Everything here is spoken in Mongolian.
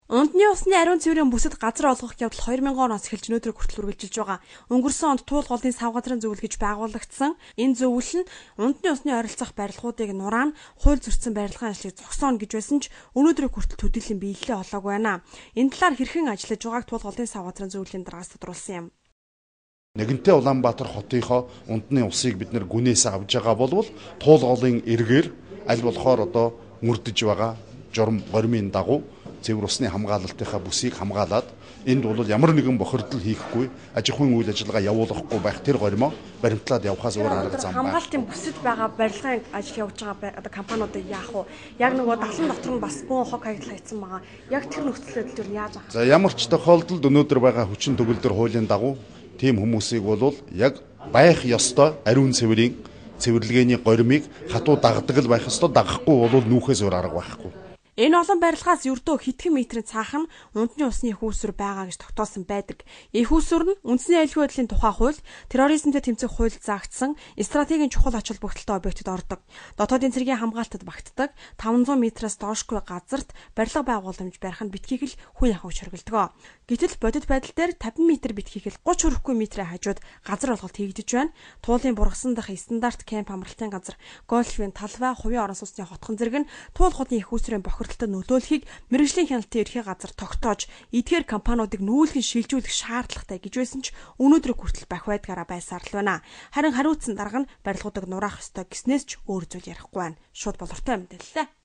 Ундны усны ариун цэврийн бүсэд газар олгох явдал 2000 оноос эхэлж өнөөдөр хүртэл үргэлжилж байгаа. Өнгөрсөн онд Туул голын сав газрын зөвлөл гэж байгуулагдсан. Энэ зөвлөл нь ундны усны ойролцоох барилгуудыг нураан хууль зөрчсөн барилгын ажлыг зогсооно гэж байсан ч өнөөдөр хүртэл төдийлөн биелэлээ олоогүй байна. Энэ талаар хэрхэн ажиллаж байгааг Туул голын сав газрын зөвлөлийн дараагаас тодруулсан юм. Нэгэнтээ Улаанбаатар хотынхоо ундны усыг бид нэр гүнээс авж байгаа болвол Туул голын эргээр аль болохоор одоо мөрдөж байгаа журам гормын дагуу цэвэр усны хамгаалалтынхаа бүсийг хамгаалаад энд бол ямар нэгэн бохирдол хийхгүй, аж ахуйн үйл ажиллагаа явуулахгүй байх тэр горимоо баримтлаад явахаас өөр арга зам байна. Хамгаалтын бүсэд байгаа барилгын ажил явуулж байгаа одоо компаниудыг яах вэ? Яг нөгөө далан дотор нь бас бөөн хог хаягдал хайцсан байгаа. Яг тэр нөхцөл байдал юу яаж авах? За, ямар ч тохиолдолд өнөөдөр байгаа хүчин төгөлдөр хуулийн дагуу тийм хүмүүсийг бол яг байх ёстой ариун цэврийн цэвэрлэгээний горимыг хатуу дагдаг л байх ёстой, дагахгүй бол нүүхээс өөр арга байхгүй. Энэ олон барилгаас ердөө хэдхэн метрийн цаах нь ундны усны их үүсвэр байгаа гэж тогтоосон байдаг. Их үүсвэр нь үндэсний аюулгүй байдлын тухай хууль, терроризмтэй тэмцэх хуульд заагдсан стратегийн чухал ач холбогдолтой объектод ордог. Дотоодын цэргийн хамгаалтад багтдаг 500 метрээс доошгүй газарт барилга байгууламж барих нь битгийх л хүн яхав шөргөлдөг. Гэтэл бодит байдал дээр 50 метр битгийх л 30 хүрэхгүй метрийн хажууд газар олголт хийгдэж байна. Туулын бургасан дахь стандарт кемп амралтын газар, гольфийн талбай, хувийн орон сууцны хотхон зэрэг нь Туул хотын их үүсвэрийн бохирдолтой нөлөөлөхийг мэргэжлийн хяналтын ерхий газар тогтоож, эдгээр компаниудыг нүүлгэн шилжүүлэх шаардлагатай гэж байсан ч өнөөдөр хүртэл бах байдгаараа байсаар л байна. Харин хариуцсан дарга нь барилгуудыг нураах ёстой гэснээс ч өөр зүйл ярихгүй байна. Шууд болортой мэдээлэлээ.